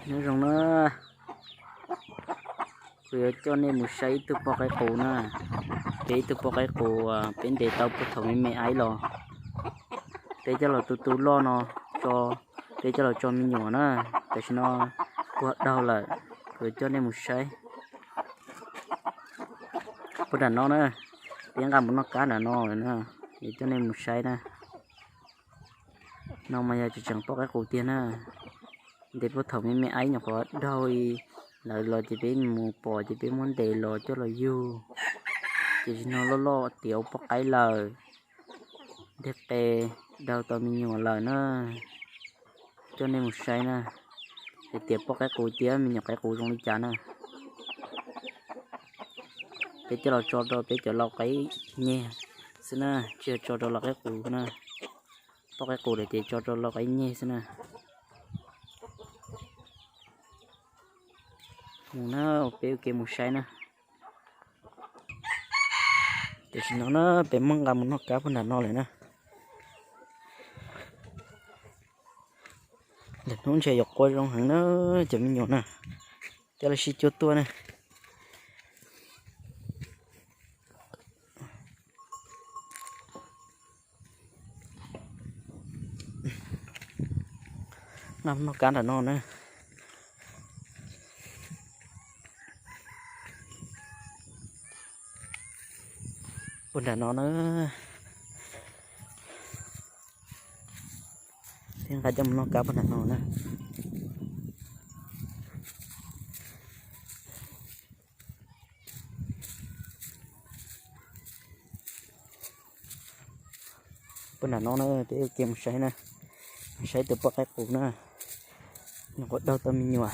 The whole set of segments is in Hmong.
Nyob zoo na, kuv yuav coj nej mus saib ib tug poj qaib qus na. Peb ib tug poj qaib qus, peb ntes tau puag thaum me me aib los. Peb coj los tu tu loj no, peb coj los tso me nyuam na. Tam sim no puag daug lawm, kuv yuav coj nej mus saib. Puag nram no na, peb nqa mus noj qab nram no lawm na, yuav coj nej mus saib na. No mas yog tseem tseem poj qaib qus tiag na. Ntes puag thaum me me aib nyuam qhuav daug li, lawv los ces peb mus pom ces peb muab ntes los coj los yug. Ces tsis no loj loj tiav ua poj qaib lawm, nteg qe, daug tau me nyuam lawm na. Coj nej mus saib na, hais tias poj qaib qus thiab me nyuam qaib qus zoo li cas na. Peb coj los tso rau peb cov lau qaib nyeg xwb na, tsis yog tso rau lau qaib qus na. Poj qaib qus lawm ces tso rau lau qaib nyeg xwb na. Mus na, peb ua ke mus saib na. Tam sim no na peb muab nqa mus noj qab puag nram no lawm na. Lwm hnub ntshe yuav qua zoo heev na, cov me nyuam na, coj los sib cuag tuaj na. Nqa mus noj qab nram no na. Puag nram no na. Thiab nqa coj mus noj qab puag nram no na. Puag nram no na, peb ua ke mus saib na, saib tus poj qaib qus na. Nyuam qhuav daug tau me nyuam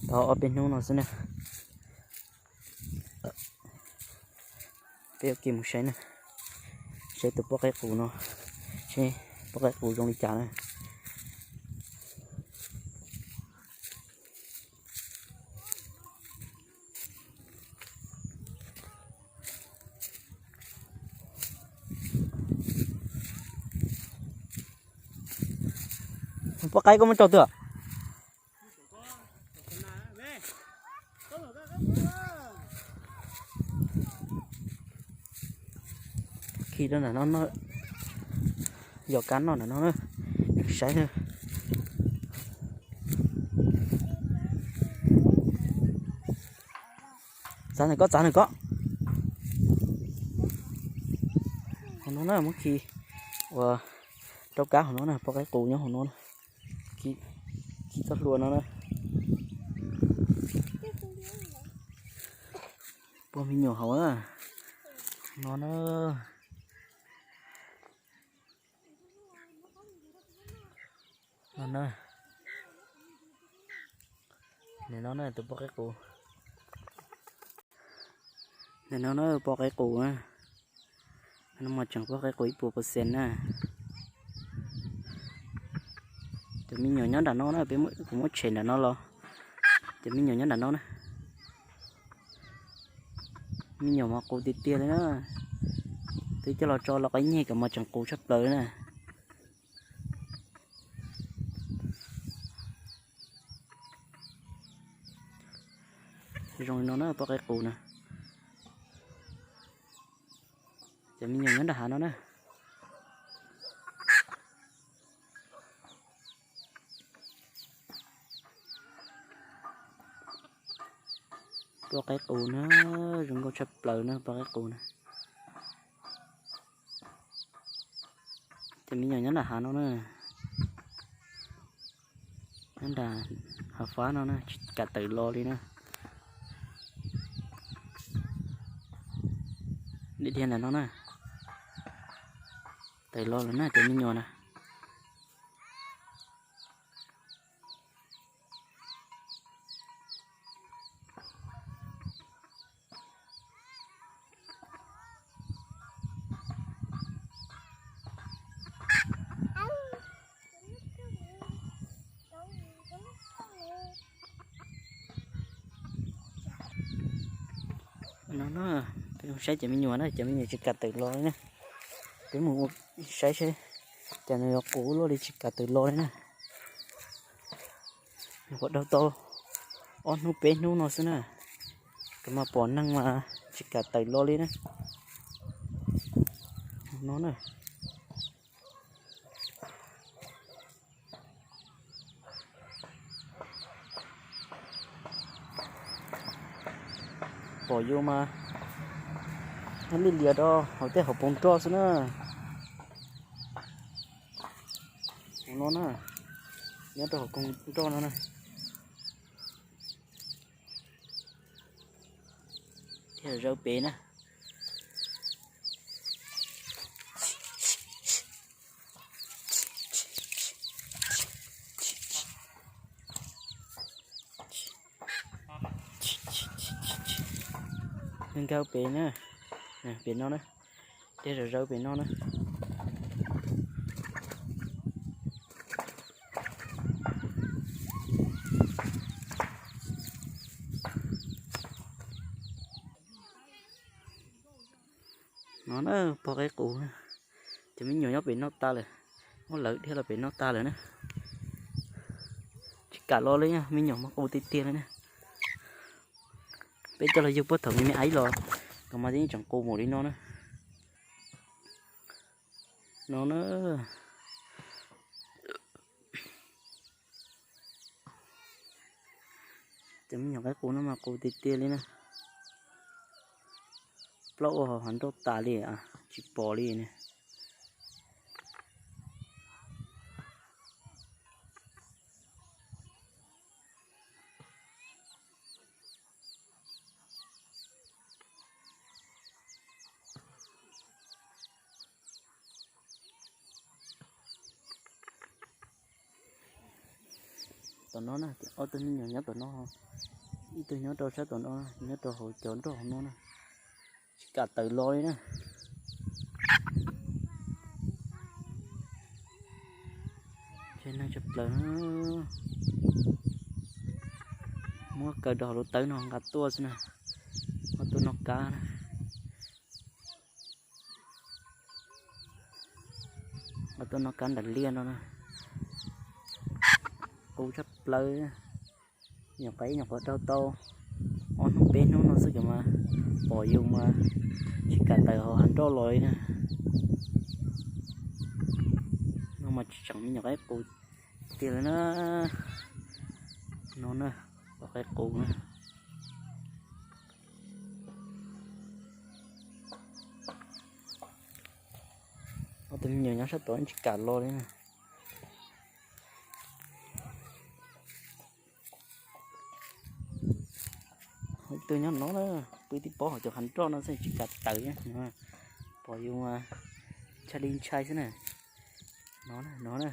tau ob peb hnub no xwb na. Peb ua ke mus saib na, saib tus poj qaib qus no, seb poj qaib qus zoo li cas na. Poj qaib koj muab tso twg? Khi rau nram no, yog kab noj nram no na, saib na. Txav ntawm koj, txav ntawm koj. Hauv no na, muab khi ua rau kab hauv no na, poj qaib qus nyob hauv no na. Khi txoj hlua no na. Puag me nyuam hauv na. No na. No na. Nim no na tus poj qaib qus. Nim no na poj qaib qus na. No mas tseem poj qaib qus ib puas percent na. Cov me nyuam nyob nram no na, peb kuv muab tshem nram no los. Cov me nyuam nyob nram no na. Me nyuam mas qus tiag tiag li na. Twb coj los tso los qaib nyeg kom mas tseem qus tshaj plaws li na. Zoo li no na poj qaib qus na. Cov me nyuam nyob nram hav no na. Poj qaib qus na, zoo nkauj tshaj plaws na poj qaib qus na. Cov me nyuam nyob nram hav no na. Nyob nram hav fab no na, tsis kam tawm los li na. Dhia dhia ntawm no na. Tawm los lawm na cov me nyuam na. No na, peb mus saib cov me nyuam na, cov me nyuam tsis kam tawm los li na. Peb mus saib saib, cas nws yuav qus luaj li tsis kam tawm los li na. Nyuam qhuav daug tau ob hnub peb hnub no xwb na, kuv mas pom neeg mas tsis kam tawm los li na. No na, pom yus mas nyob liab lias rau hauv tej hauv paus nroj xwb na. No na, nyob rau hauv paus nroj no na. Thiab zawv pem na. Nkauj pem na, pem no na, tej zawv zawv pem no na. No na, pog qaib qus, cov me nyuam nyob pem noj tas lawm, muab lawv dhia los pem noj tas lawm na. Tsis kam los li, me nyuam mas qus tiag tiag li na. Peb coj los yug puag thaum me me aib los, kuv mas yeej tseem qus npaum li no na. No na, cov me nyuam qaib qus no mas qus tiag tiag li na. Plaub ua hauv hav nroj tas li, tsis pom li ne. Tom no na, ob tug me nyuam nyob tom no, ib tug nyob rau sab tom no, nyob rau hauv cov nroj hauv no na, tsis kam tawm los li na. Ntshe neeg tshaj plaws na. Muab kaw rau hauv lub tawb no nqa tuaj xwb na. Ob tug noj kab na. Ob tug noj kab nram liaj no na. Qus tshaj plaws. Nyuam qhuav, nyuam qhuav daug tau ob hnub peb hnub no xwb ces mas pom yus mas tsis kam tawm hauv hav nroj los li na. No mas tsis tseem me nyuam qaib qus tiag li na. No na, pog qaib qus na. Ob tug me nyuam nyob sab tod tsis kam los li na. Ib tug nyob no na, pw tib pob hauv cov hav nroj no xwb tsis kam tawm. Pom yus mas ntshai li ntshai xwb na. No na, no na.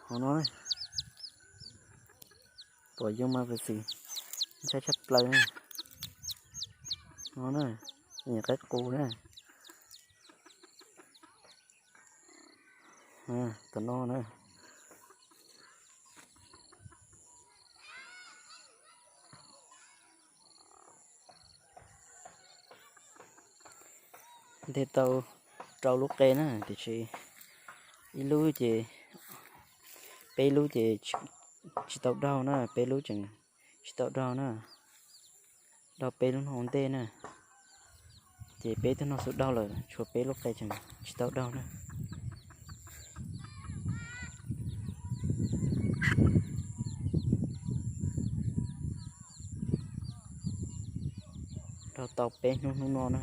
Hauv no, pom yus mas pes xwm ntshai tshaj plaws na. No na, me nyuam qaib qus na. Tom no na. Nteg tau rau lub qe na, tiam sis ib lub ces, peb lub ces tsis tau daug na, peb lub tseem tsis tau daug na. Daug peb lub no ua ntej na, ces peb twb noj xub daug lawm, tshuav peb lub qe tseem tsis tau daug na. Daug tau peb hnub hnub no na.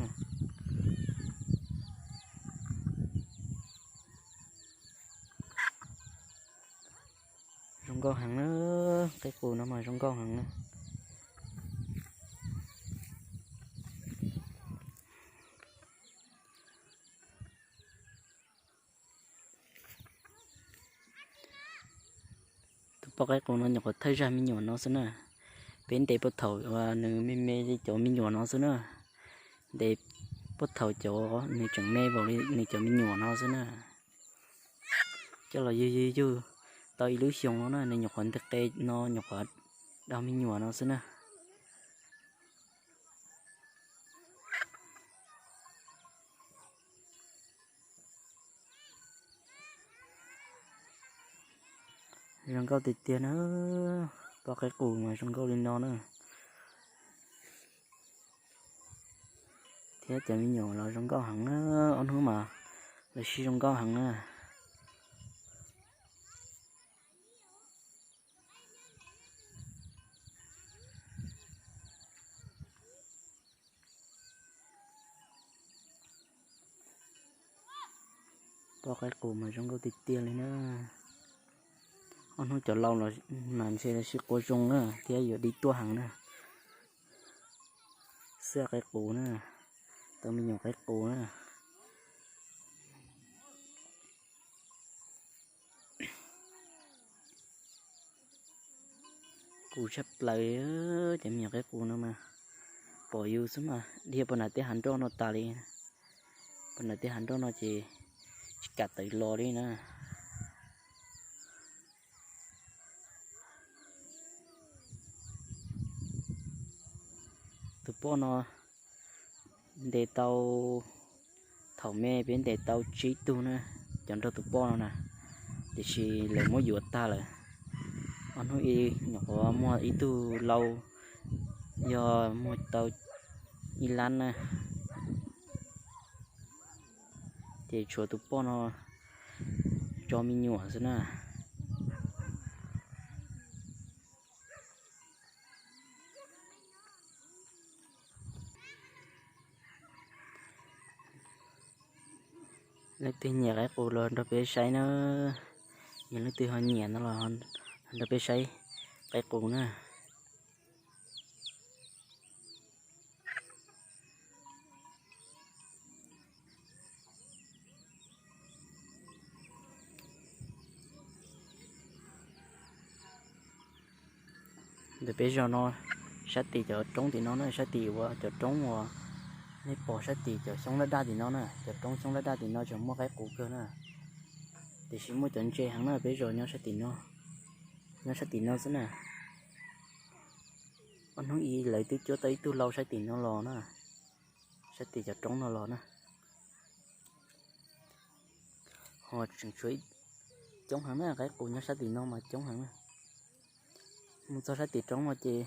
Zoo nkauj heev na, qaib qus no mas zoo nkauj heev na. Tus poj qaib qus no nyuam qhuav thawj zag me nyuam no xwb na. Peb ntes puag thaum uas nws me me li cov me nyuam no xwb na. Ntes puag thaum cov nws tseem me npaum li nws cov me nyuam no xwb na. Coj los yug yug yug tau ib lub xyoo no na, nws nyuam qhuav nteg qe no nyuam qhuav daug me nyuam no xwb na. Zoo nkauj tiag tiag na, pom qaib qus mas zoo nkauj li no na. Thiab cov me nyuam los zoo nkauj heev na, ob hnub mas lawv sib zoo nkauj heev na. Pom qaib qus mas zoo nkauj tiag tiag li na. Ob hnub cov laus los mas ntshe sib quav zoo na thiab yuav dib tuaj heev na. Xwb qaib qus na, tau me nyuam qaib qus na. Qus tshaj plaws, cov me nyuam qaib qus no mas pom yus xwb mas dhia pov nam tej hav nroj no tas li. Pov nam tej hav nroj no ces tsis kam tawm los li na. Tus poj no ntes tau, thaum me peb ntes tau tsib tug na, cov nrog tus poj no na, tiam sis lawv muab yuav tag lawm. Ob hnub ib nyuam qhuav muaj ib tug lau, yog muag tau ib lab na, ces tshuav tus poj no tso me nyuam xwb na. Leej twg nyiam qaib qus los nrog peb saib na, yog leej twg ho nyiam no los nrog peb saib qaib qus na. Ntawm peb zos no, sab tim cov roob tim no na, sab tim uas cov roob uas nej pom sab tim cov xyoob laj daj tim no na, cov roob xyoob laj daj tim no tseem muaj qaib qus kawg na. Tiam sis muaj cov ntse heev na, peb zos nyob sab tim no, nyob sab tim no xwb na. Ob hnub ib lawv twb cuab tau ib tug lau sab tim no los na, sab tim cov roob no los na. Ho tseem tshuav coob heev na, qaib qus nyob sab tim no mas coob heev na. Mus txog sab tim roob no ces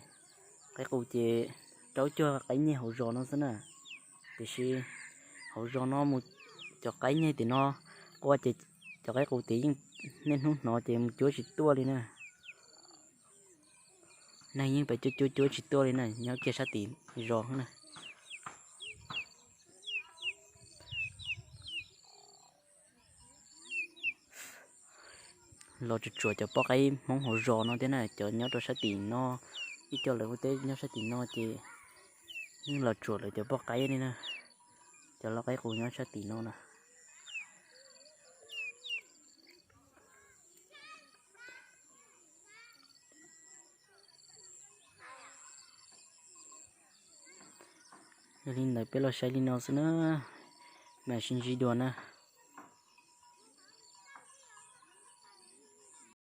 qaib qus ces raub cuag qaib nyeg hauv zos no xwb na. Tiam sis hauv zos no mus, cov qaib nyeg tim no qua ces cov qaib qus tim yeej niaj hnub hnov ces mus cuab tsis tuaj li na. Neeg yeej pes cuab cuab cuab tsis tuaj li na, nyob kiag sab tim zos na. Los tsuas tsuam cov poj qaib Hmoob hauv zos no thiab na, cov nyob rau sab tim no, ib co lawv ua teb nyob sab tim no ces yeej los tsuam lawv cov poj qaib li na, cov lau qaib qus nyob sab tim no na. Yog li ntawd peb los saib li no xwb na, mam sib ntsib dua na.